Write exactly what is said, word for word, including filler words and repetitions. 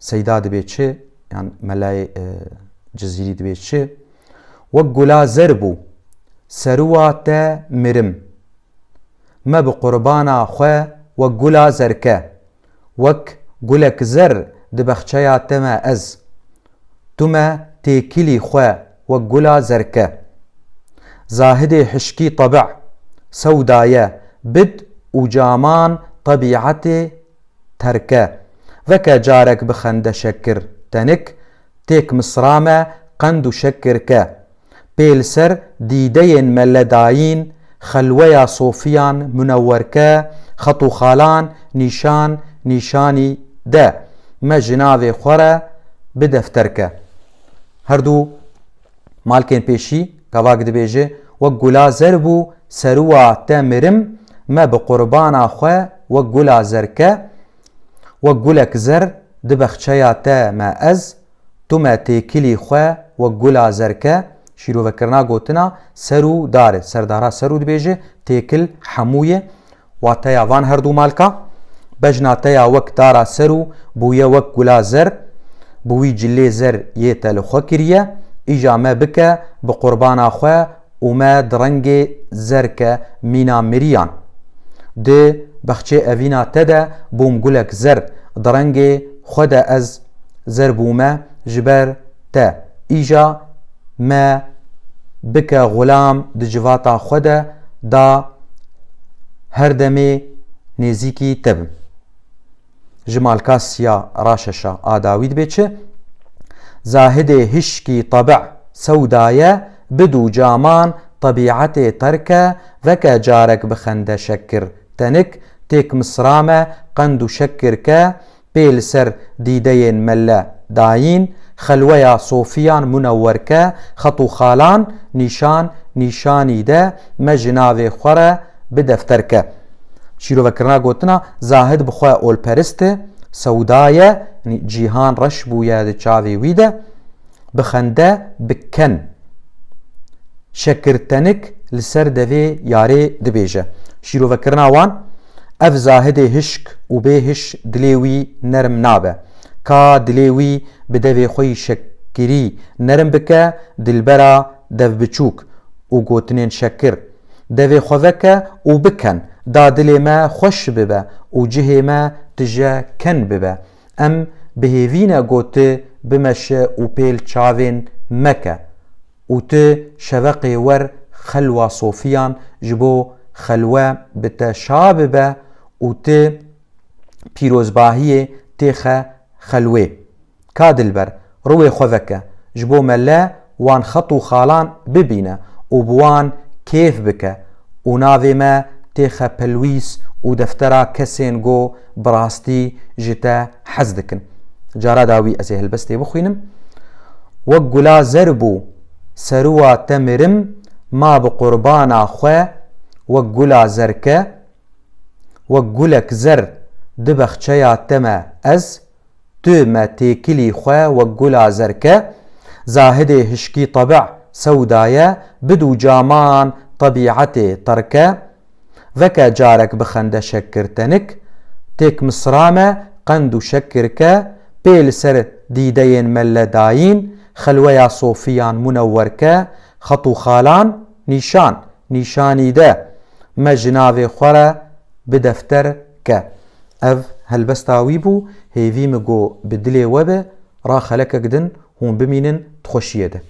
Seyda dibê çi? Yan melayê, e, Cizîrî dibê çi? Wek gula zer bû, serûwa te mirim. Me bi qurbana xwe wek gula zerke. Wek gulek zer di bexçeya te me ez. Tu me têkilî xwe wek gula zerke. Zahidê hişkî tebi, sewda ye, bid û caman tebîetê terke. Veke carek bi xende şekir tenik, têk misra me qend û şekir ke. Pê li ser dîdeyên mele dayîn, xelweya sofiyan munewwer ke, xet û xalan nîşan nîşanî de, me ji navê xwe re bi defter ke. Her du malkên pêşî, gavak dibêje, wek gula zer bû, serûwa te mirim, me bi qurbana xwe wek gula zer ke, wek gulek zer di bexçeya te me ez, tu me têkilî xwe wek gula zer ke, şîrovekirina gotina ser û dar e. Serdara ser û dibêje, têkil hemû ye. Wateya van her du malka, bejna te ya wek dara ser û bûye wek gula zer, bi wî cilê zer yê te li xwe kiriye, îja me bike bi qurbana xwe û me di rengê zer ke mîna miriyan. Di bexçê evîna te de bûm gulek zer, di rengê xwe de ez zer bûme ji ber te. Îja me bike xulam di civata xwe de, da her demê nêzîkî te bim. Ji malka siya raşeşa a dawî dibê çi? Zahidê hişkî tebi sewda ye, bid û caman tebîetê terke, veke carek bi xende şekir tenik, têk misra me qend û şekir ke, pê li ser dîdeyên mele dayîn, xelweya sofiyan munewwer ke, xet û xalan nîşan nîşanî de, me ji navê xwe re bi defter ke. Şîrovekirina gotina, Zahid bi xwe olperist e, sewda ye, yanî cîhan reş bûye di çavê wî de, bi xende, bi ken. Şekirtenik li ser devê yarê dibêje. Şîrovekirina wan, ev Zahidê hişk û bê hiş dilê wî nerm nabe. Ka dilê wî bi devê xwe yî şekirî nerm bike, dilbera devbiçûk û gotinên şekir. Devê xwe veke û biken, da dilê me xweş bibe û cihê me tije ken bibe. Em bi hêvî ne got tu bimeşe û pêl çavên me ke û tu şeveqê wer xelwa sofiyan ji bo xelwe bi te şa bibe û tu pîrozbahiyê têxe xelwê. Ka dilber, rûyê xwe veke, ji bo mele wan xet û xalan bibîne û bi wan kêf bike û navê me têxe pelwîs û deftera kesên go bi rastî ji te hez dikin. Cara dawî ez ê helbestê bixwînim. Wek gula zer bû, serûwa te mirim, ma bi qurbana xwe wek gula zer ke, wek gulek zer di bexçeya te me ez, tu me têkilî xwe wek gula zer ke, Zahidê hişkî tebi sewda ye, bid û caman tebîetê terke, veke carek bi xende şekir tenik, têk misra me qend û şekir ke, pê li ser dîdeyên mele dayîn, xelweya sofiyan munewwer ke, xet û xalan nîşan nîşanî de, me ji navê xwe re bi defter ke. Ev helbesta wî bû, hêvî min got bi dilê we be, ra xelekek din hûn bimînin di xweşiyê de.